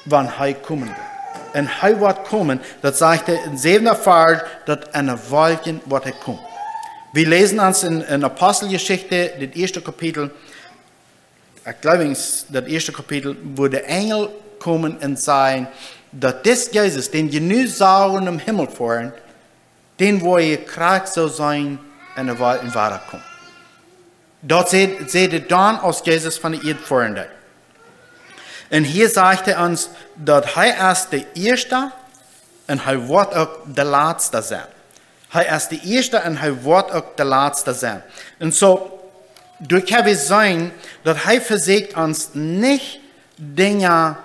wan hee komen woat. Un hee woat komen, daut sajcht hee em säwenden Varsch, daut en de Wolkjen woat hee komen. Wie läsen ons en, en Aposteljeschicht, daut ieeschte Kapitel, ekj jleew, daut ieeschte Kapitel, wua de Enjel komen un sajen, daut dis Jesus, dän jie nu sagen em Himmel foaren, dän woa jie krakjt soo seenen en de Wolkjen wadakomen. Daut säd, säd hee dan, aus Jesus von de Ieed foaren deed. Un hia sajcht hee ons, daut hee es de ieeschta un hee woat uk de latsta sennen. Hee es de ieeschta un hee woat uk de latsta sennen. Un soo, doa kjenn wie seenen, daut hee vesieekjt ons nich Dinja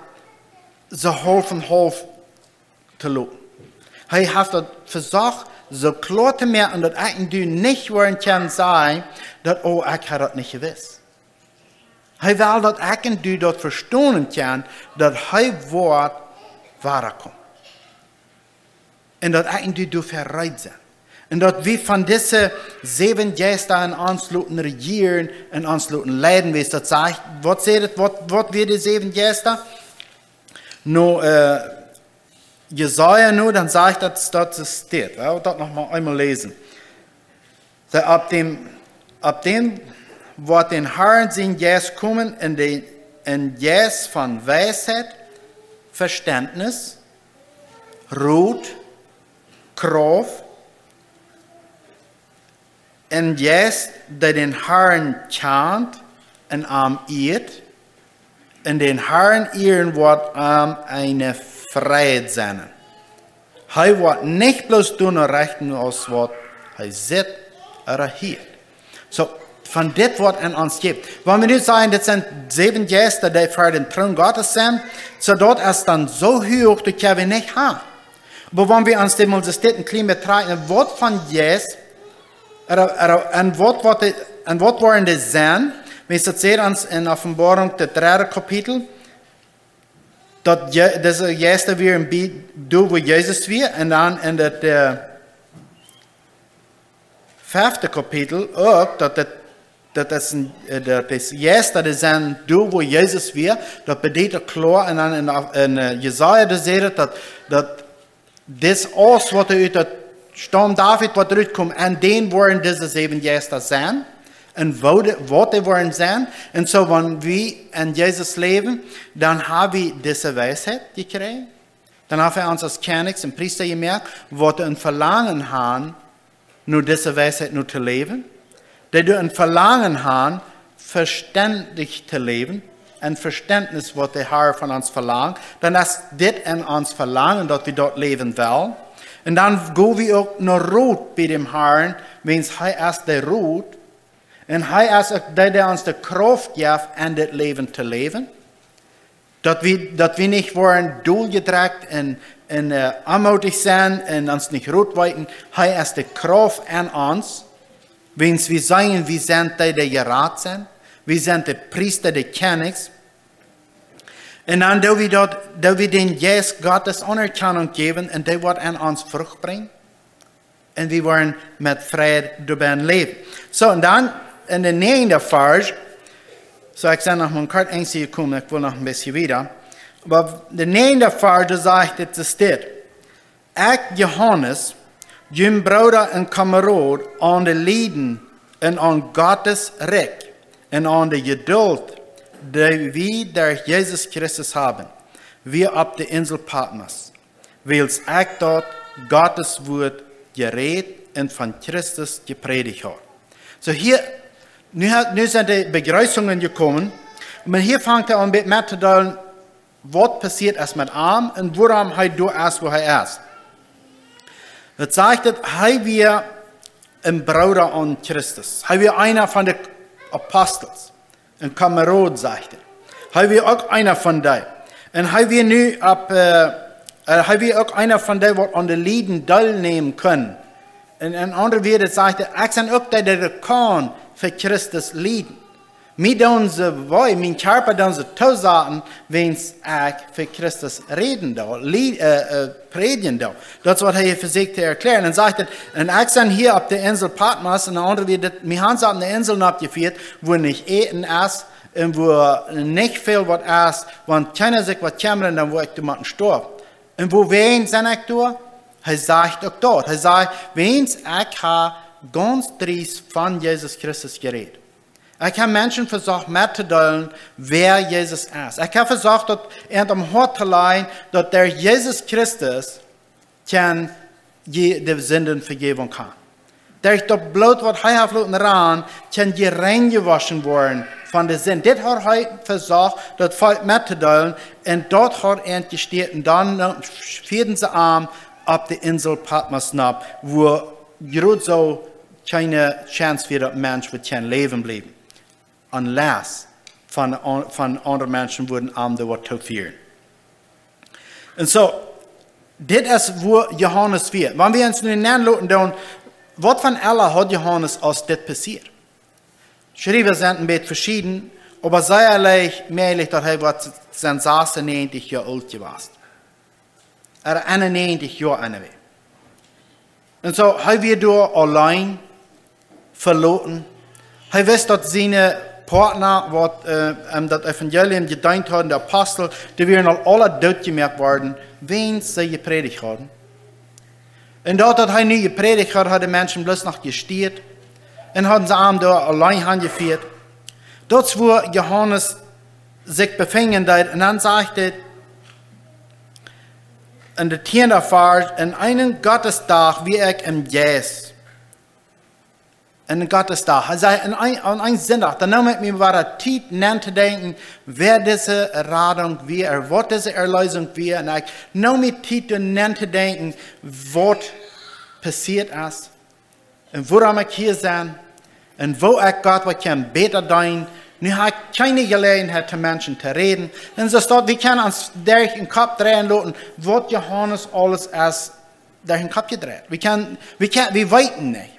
soo haulf un haulf to loten. Hee haft daut vesocht soo kloa to moaken, daut ekj un du nich woaren kjennen sajen, daut, oh, ekj haud daut nich jewist. Hee well, daut ekj un du daut vestonen kjennen, daut hee woat wadakomen. Un daut ekj un du doafäa reed sent. Un daut wie von dise säwen Jeista en ons loten rejieren un ons loten leiden, wiels daut sajcht, waut sajcht et, waut, waut wia de säwen Jeista? Nu, äh, Jesaja nu, dan sajcht daut, daut es dit. Well wie daut noch mol eemol läsen. Soo, opp däm, opp däm woat dän Harn sien Jeist komen un de, en Jeist von Weisheit, Vestentnis, Rot, Krauft, en Jeist, dee dän Harn kjant un am ieet, un dän Harn ieren woat am eene Freid sennen. Hee woat nich bloos doonen rechten aus waut hee sitt ooda hieet. Soo, von dit woat en ons jejäft. Wan wie nu sajen, dit sent säwen Jeista, dee ver dän Troon Gottes sent, soo daut es dan soo huach, daut kjenn wie nich haben. Oba wan wie ons dit mol soo dit en kjlien bät trakjen, waut von Jeist, ooda, ooda, en waut, waut de, en waut woaren dee sennen, wiels daut sajcht ons en Openboarunk, daut dredde Kapitel, daut Je-, dise Jeista wieren bie, doa wua Jesus wia, un dan en daut, äh, fefte Kapitel uk, daut daut, daut es en, äh, daut es Jeista, dee sent doa wua Jesus wia, daut bediet daut kloa, un dan en, en, äh, Jesaja, doa sajcht et, daut, daut dit aules, waut ut daut Staum David woat rutkomen, en dän woaren dise säwen Jeista sennen, un woo de, waut dee woaren sennen. Un soo, wan wie en Jesus läwen, dan hab wie dise Weisheit jekjräajen. Dan hab wie ons aus Kjennichs un Priesta jemoakt, waut een Velangen haben, no dise Weisheit no to läwen. Dee doa een Velangen haben, vestendich to läwen, een Vestentnis, waut de Har von ons velangt, dan es dit en ons Velangen, daut wie daut läwen wellen. Un dan go wie uk no Rot bie däm Harn, wiels hee es de Rot, un hee es uk dee, dee ons de Krauft jeft, en dit Läwen to läwen. Daut wie, daut wie nich woaren doljedrekjt un, un, äh, onmoodich sennen un ons nich Rot weeten. Hee es de Krauft en ons. Wiels wie sajen, wie sent dee, dee jerat sent. Wie sent de Priesta, de Kjennichs. Un dan doo wie daut, doo wie dän Jeist Gottes Aunerkjanunk jäwen un dee woat en ons Frucht brinjen. Un wie woaren met Freid doabennen läwen. Soo, un dan en de näajende Varsch, soo, ekj sie noch mau kort eensje jekomen, ekj well noch een bät wieda. Oba de näajende Varsch, doa sajcht et, es dit: Ekj, Johanes, jun Brooda un Kamerod aun de Lieden un aun Gottes Rikj un aun de Jedult, dee wie derch Jesus Christus haben, wia opp de Insel Patmos, wiels ekj daut Gottes Wuat jerät un von Christus jeprädicht haud. Soo hia, nu ha-, nu sent de Bejreessungen jekomen, un hia fangt hee aun met, met to deelen, waut passieet es met am un wuarom hee doa es, wua hee es. Daut sajcht, daut hee wia een Brooda aun Christus. Hee wia eena von de Apostels. Een Kamerod, sajcht et. Hee wia uk eena von dee. Un hee wia nu opp, äh, äh, hee wia uk eena von dee, waut aun de Lieden deelnämen kunnen. Un en aundre Wieed sajcht et, ekj sie uk dee, dee kaun fa Christus lieden. Mie doonen see wee, mien Kjarpa doonen see toosaten, wiels ekj fa Christus räden doo, lie-, äh, äh, prädjen doo. Daut es, waut hee vesieekjt to erkjlären. Un sajcht et, un ekj sie hia opp de Insel Patmos, un de aundre Wieed, mie han see opp ne Insel noppjefieet, wua nich Äten es, un wua nich väl waut es, wan kjeena sikj waut kjemmren, dan woa ekj doa motten stoawen. Un wuawäajen sie ekj doa? Hee sajcht uk daut. Hee sajcht, wiels ekj ha gaunz driest von Jesus Christus jerät. Ekj hab Menschen vesocht mettodeelen, wäa Jesus es. Ekj hab vesocht, daut an daut Hoat to lajen, daut derch Jesus Christus kaun jie de Sindenvejäwunk han. Derch daut Bloot, waut hee haft loten rannen, kaun jie reinjewoschen woaren von de Sind. Dit haud hee vesocht, daut Volkj mettodeelen, un daut haud an jestieet. Un dan, äh, fieeden see am opp de Insel Patmos nopp, wua jrod soo kjeene Chance wia, daut Mensch wudd kjennen läwen bliewen. Unless von, von aundre Menschen wudden am doa waut toofieren. Un soo, dit es wua Johanes wia. Wan wie ons nu nenloten doonen, waut fa een Ella haud Johanes, aus dit passieed? Schriewa sent een bät veschieden, oba sea leicht mäajlich, daut hee woat sennen sasunnäajentich Joa oolt jewast. Ooda eenunnäajentich Joa, anyway. Un soo, hee wia doa auleen, veloten. Hee wist, daut siene Partner, waut, äh, am daut Evangelium jedeent hauden, de Apostel, dee wieren aul aula dootjemoakt worden, wiels see jeprädicht hauden. Un daut, daut hee nu jeprädicht haud, hauden de Menschen bloos noch jestieet un hauden see am doa auleen hanjefieet. Daut es wua Johanes sikj befinjen deed. Un dan sajcht et en de tieende Varsch: "En eenen Gottesdach wia ekj em Jeist." En Gottesdach. Hee säd, en een, aun een Sindach, dan neem ekj mie wada Tiet nentodenkjen, wäa dise Radunk wia, ooda waut dise Erleesunk wia. Un ekj neem mie Tiet, doa nentodenkjen, waut passieet es. Un wuarom ekj hia sie. Un woo ekj Gott waut kaun bäta deenen. Nu hab ekj kjeene Jeläajenheit, to Menschen to räden. Un soo es daut, wie kjennen ons derch dän Kopp dreien loten, waut Johanes aules es derch dän Kopp jedreit. Wie kjennen, wie kjennen, wie weeten nich.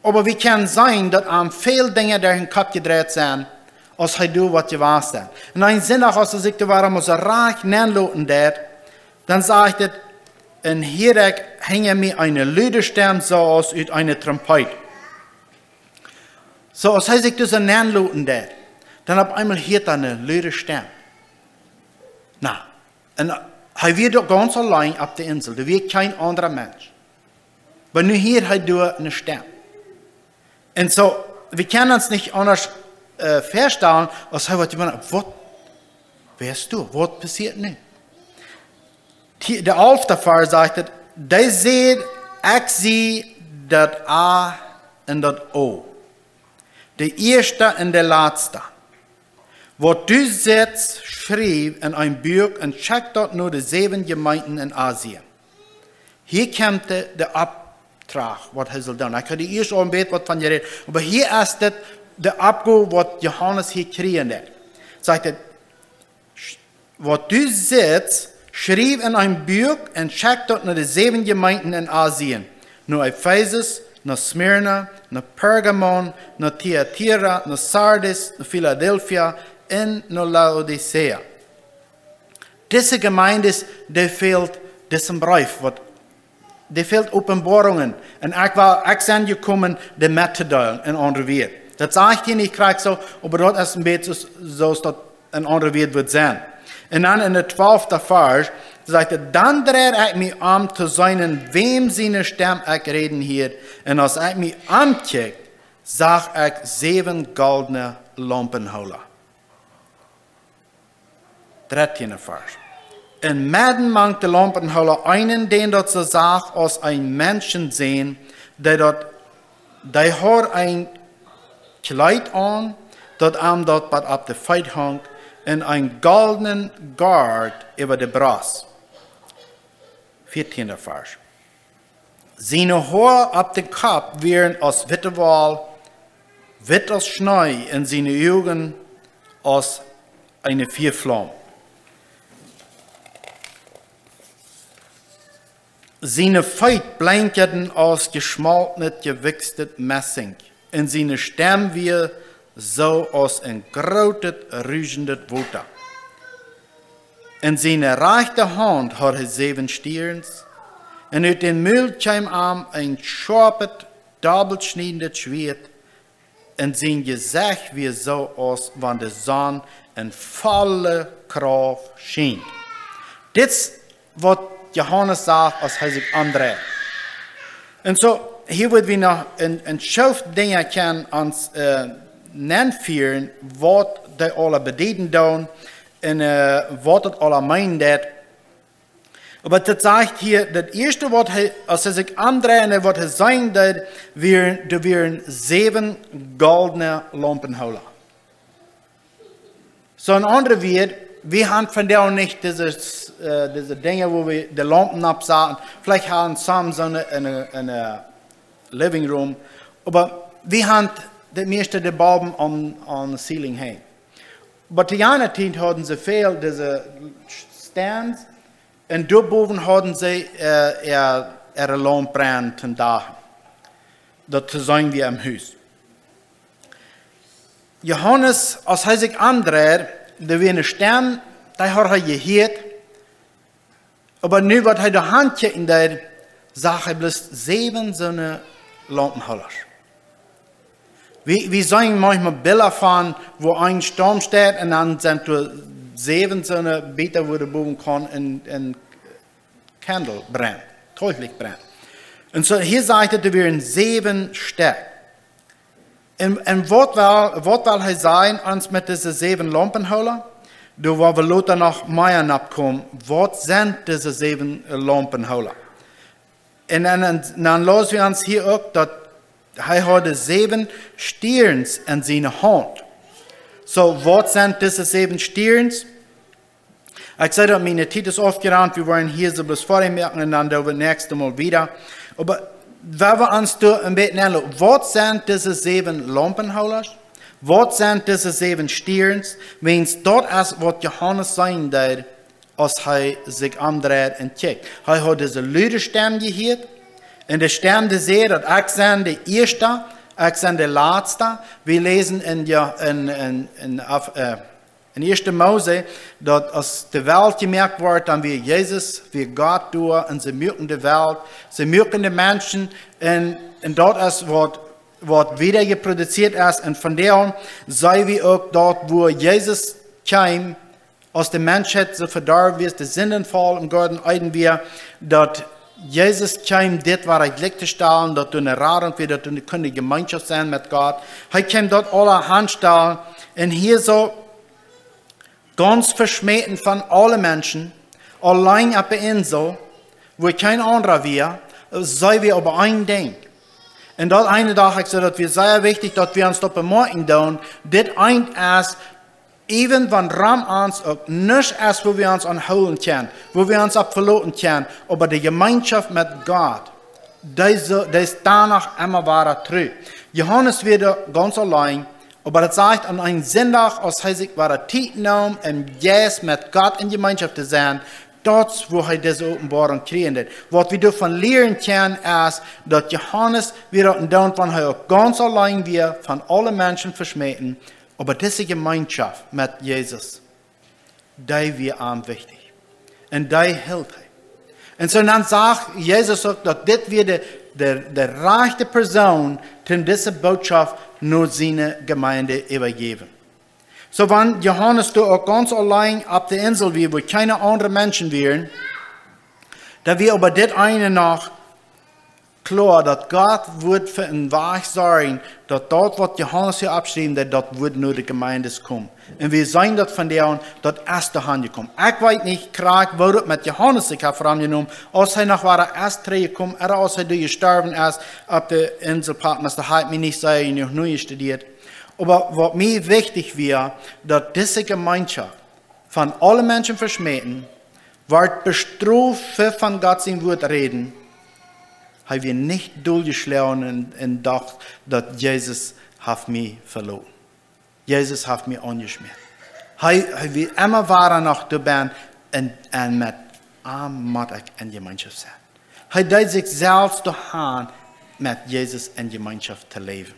Oba wie kjennen seenen, daut am väl Dinja derch dän Kopp jedreit sent, aus hee doa waut jewast es. Un een Sindach, aus hee sikj doa wada mol soo rajcht nenloten deed, dan sajcht et: "Un hia ekj hinja mie eene lude Stemm, soo aus ut eene Trompeet." Soo aus hee sikj doa soo nenloten deed, dan opp eemol hieet hee eene lude Stemm. Na, un hee wia doa gaunz auleen opp de Insel, doa wia kjeen aundra Mensch. Oba nu hieed hee doa eene Stemm. Un soo, wie kjennen ons nich aundasch, äh, väastalen, aus hee woat jewondat: "Waut? Wäa es doa? Waut passieet nu?" Hia, de alfte Varsch sajcht et: "Dee säd: Ekj sie daut A un daut O, de ieeschta un de latsta. Waut du sitst, schriew en een Buak un schekj daut no de säwen Jemeenten en Asien." Hia kjemt de, de Oppdrach, waut hee saul doonen. Ekj haud ieescht aul een bät waut von jerät, oba hia es dit de Oppgow, waut Johanes hia kjrieen deed. Sajcht et: "Waut du sitst, schriew en een Buak un schekj daut no de säwen Jemeenten en Asien, no Efesus, no Smyrna, no Pergamon, no Thyatira, no Sardis, no Filadelfia un no Laodicea." Dise Jemeenten, dee fält disen Breef, waut, dee fält Openboarungen. Un ekj well, ekj sie jekomen, dee mettodeelen, en aundre Wieed. Daut saj ekj hia nich krakjt soo, oba daut es een bät soo, soo aus daut en aundre Wieed wudd sennen. Un dan en de twalfte Varsch sajcht et: "Dan dreid ekj mie om, to seenen, wäm siene Stemm ekj räden hieed. Un aus ekj mie omkjikjt, sach ekj säwen goldne Laumpenhoola." Dartieende Varsch. Enmedden mank de Laumpenhoola eenen, dän daut soo sach aus een Menschensän, dee daut, dee haud een Kjleet aun, daut am daut bat opp de Feet hunk, un een goldnen Goat äwa de Brost. Vieetieende Varsch. Siene Hoa opp dän Kopp wieren aus witte Woll, witt aus Schnee, un siene Uagen aus eene Fiaflaum. Siene Feet blenkjten aus jeschmoltnet, jewichstet Messing, un siene Stemm wia soo aus een grootet, ruschendet Wota. En siene rajchte Haunt haud hee säwen Stierns, un ut dän Mul kjeem am een schoapet, dobbelschniedendet Schwieet, un sien Jesecht wia soo aus wan de Sonn en volle Krauft schient. Dit es waut Johanes sach, aus hee sikj omdreit. Un soo, Hia woa wie noch een, een Schoof Dinja kjennen ons äh, nenfieren, waut dee aula bedieden doonen un äh, waut daut aula meenen deit. Oba daut sajcht hia, daut ieeschte, waut hee, aus hee sikj omdreid, waut hee seenen deed, wieren, doa wieren säwen goldne Laumpenhoola. Soo een aundret Wuat, wie haben vondoag nich dise, äh, dise Dinja, wua wie de Laumpen oppsaten. Veleicht haben some soone en, en, en living room. Oba wie haben daut mieeschte de Balben aun, aun de ceiling henjen. Oba to jane Tiet hauden see väl dise Stands un doa bowen hauden see äh, äa, äare Laump brennen toom Dach. Daut to seenen wia em Hus. Johanes, aus hee sikj omdreid, doa wia eene Stemm, dee haud hee jehieet. Oba nu, waut hee doa hankjikjen deed, sach hee bloos säwen soone Laumpenhoola. Wie, wie seenen maunchmol Bilda von, wua een Staum steit un dan sent doa säwen soone Bieta, wua doa bowen kaun een, een Candle brennen, Teichlicht brennen. Un soo hia sajcht et, doa wieren säwen Stekj. Un, un waut well, waut well hee sajen ons met dise säwen Laumpenhoola? Doa woa wie lota noch mea oppkomen. Waut sent dise säwen äh, Laumpenhoola? Un dan, dan, dan läsen wie ons hia uk, daut hee haud säwen Stierns en siene Haunt. Soo, waut sent dise säwen Stierns? Ekj saj daut, miene Tiet es aufjerant, wie woaren hia soo bloos foadich moaken un dan doo wie daut näakjste Mol wieda. Oba wie woaren ons doa een bät nenloten. Waut sent dise säwen Laumpenhoola? Waut sent dise säwen Stierns? Wiels daut es, waut Johanes seenen deed, aus hee sikj omdreid un kjikjt. Hee haud dise lude Stemm jehieet. Un de Stemm, dee säd, daut ekj sie de ieeschta, ekj sie de latsta. Wie läsen en, jo, en, en, en, auf, äh, en ieeschte Mose, daut aus de Welt jemoakt wort, dan wia Jesus, wia Gott doa, un see muaken de Welt, see muaken de Menschen, un, un daut es, waut, waut wieda jeproduzieet es. Un vondoag seenen wie uk daut, wua Jesus kjeem, aus de Menschheit soo vedorwen wia, de Sindenfaul em Goaden Eden wia, daut Jesus kjeem dit wada jlikj to stalen, daut doa eene Radunk wia, daut doa kunn Jemeenschoft sennen met Gott. Hee kjeem daut aula hanstalen un hia soo gaunz veschmäten von aule Menschen, auleen opp de Insel, wua kjeen aundra wia, seenen wie oba een Dinkj. Un daut eene docht ekj soo, daut wia sea wichtich, daut wie ons doa bemoakjen doonen, dit eent es, even wan rom ons uk nuscht es, wua wie ons aun hoolen kjennen, wua wie ons opp veloten kjennen, oba de Jemeenschoft met Gott, dee, dee es doano emma wada trigj. Johanes wia doa gaunz auleen, oba daut sajcht, aun eenen Sindach, aus hee sikj wada Tiet neem, em Jeist met Gott en Jemeenschoft to sennen, daut es, wua hee dise Openboarunk kjrieen deed. Waut wie doavon lieren kjennen, es, daut Johanes wia daut en doont, wan hee uk gaunz auleen wia, von aule Menschen veschmäten, oba dise Jemeenschoft met Jesus, dee wia am wichtich. Un dee hilt hee. Un soo dan sach Jesus uk, daut dit wia de, de, de rajchte Persoon, toom dise Botschoft no siene Jemeent äwajäwen. Soo wan Johanes doa uk gaunz auleen opp de Insel wia, wua kjeene aundre Menschen wieren, dan wia oba dit eene noch kloa, daut Gott wudd fa een Wajch sorjen, daut daut, waut Johanes hia oppschriewen deed, daut wudd no de Jemeent komen. Un wie seenen daut vondoag, daut es doa hanjekomen. Ekj weet nich krakjt, woo daut met Johanes sikj haft romjenomen, aus hee noch wada es trigjjekomen, ooda aus hee doa jestorwen es opp de Insel Patmos, daut hab ekj mie nich sea jenuach nojestudeet. Oba waut mie wichtich wia, daut dise Jemeenschoft, von aule Menschen veschmäten, wort bestroft fa von Gott sien Wuat räden. Hee wia nich doljeschlonen un, un docht, daut Jesus haft mie veloten. Jesus haft mie aunjeschmäten. Hee, hee wia emma wada noch doabie un, un met am mott ekj en Jemeenschoft sennen. Hee deed sikj selfst doahan, met Jesus en Jemeenschoft to läwen.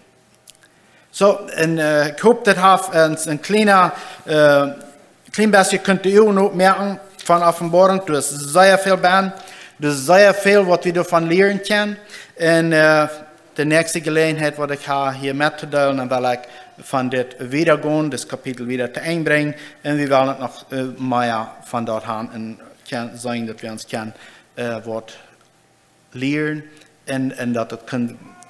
Soo, un äh, ekj hop, daut haft ons een kjlienet, äh, kjlien bät kunt de Uagen opmoaken von Openboarunk. Doa es sea väl bie. Doa es sea väl, waut wie doavon lieren kjennen. Un äh, de näakjste Jeläajenheit, waut ekj hab hia mettodeelen, dan well ekj von dit wieda gonen, dit Kapitel wieda to Enj brinjen. Un wie wellen uk noch äh, mea von doa han un kjennen seenen, daut wie ons kjennen äh, waut lieren. Un, un daut, daut kunn,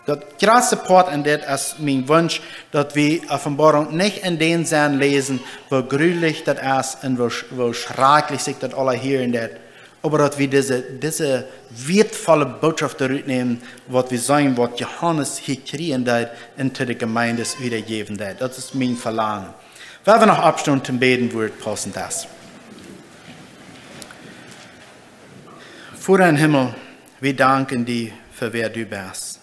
daut jratste Poat en dit es mien Wunsch, daut wie Openboarunk nich en dän Senn läsen, woo grulich daut es un woo, woo schrakjlich sikj daut aula hieren deit, oba daut wie dise, dise wieetvolle Bootschoft doarut nämen, waut wie seenen, waut Johanes hia kjrieen deed un to de Jemeenden wiedajäwen deed. Daut es mien Velangen. Wie woaren noch oppstonen toom Bäden, wua et paussent es. Voda em Himmel, wie danken die fa wäa du best.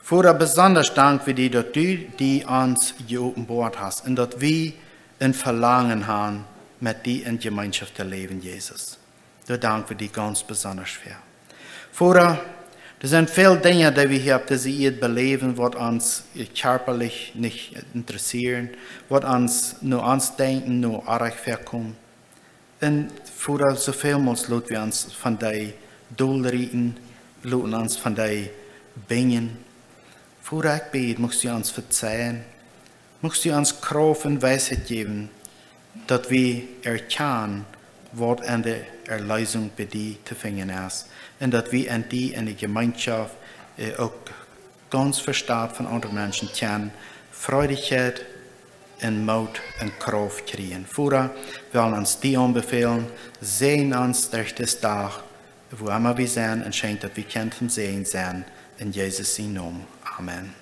Voda, besondasch dank wie die, daut du die ons jeopenboat hast un daut wie een Velangen haben, met die en Jemeenschoft to läwen, Jesus. Doa dank wie die gaunz besondasch fa. Voda, doa sent väl Dinja, dee wie hia opp dise Ieed beläwen, waut ons kjarpalich nich interessieren, waut ons no ons Denkjen, no Orrajcht väakomen. Un Voda, soo välmols lot wie ons von die dolrieten, loten ons von die binjen. Voda, ekj bäd, muchst du ons vezeien, muchst du ons Krauft un Weisheit jäwen, daut wie erkjanen, waut aun de Erleesunk bie die to finjen es, un daut wie en die en de Jemeenschoft, äh, uk gaunz vestat von aundre Menschen kjennen Freidichkjeit un Moot un Krauft kjrieen. Voda, wie wellen ons die aunbefälen, säajen ons derch disen Dach, wua emma wie sent, un schenkj daut wie kjennen von Säajen sennen, en Jesus sien Nomen. Amen.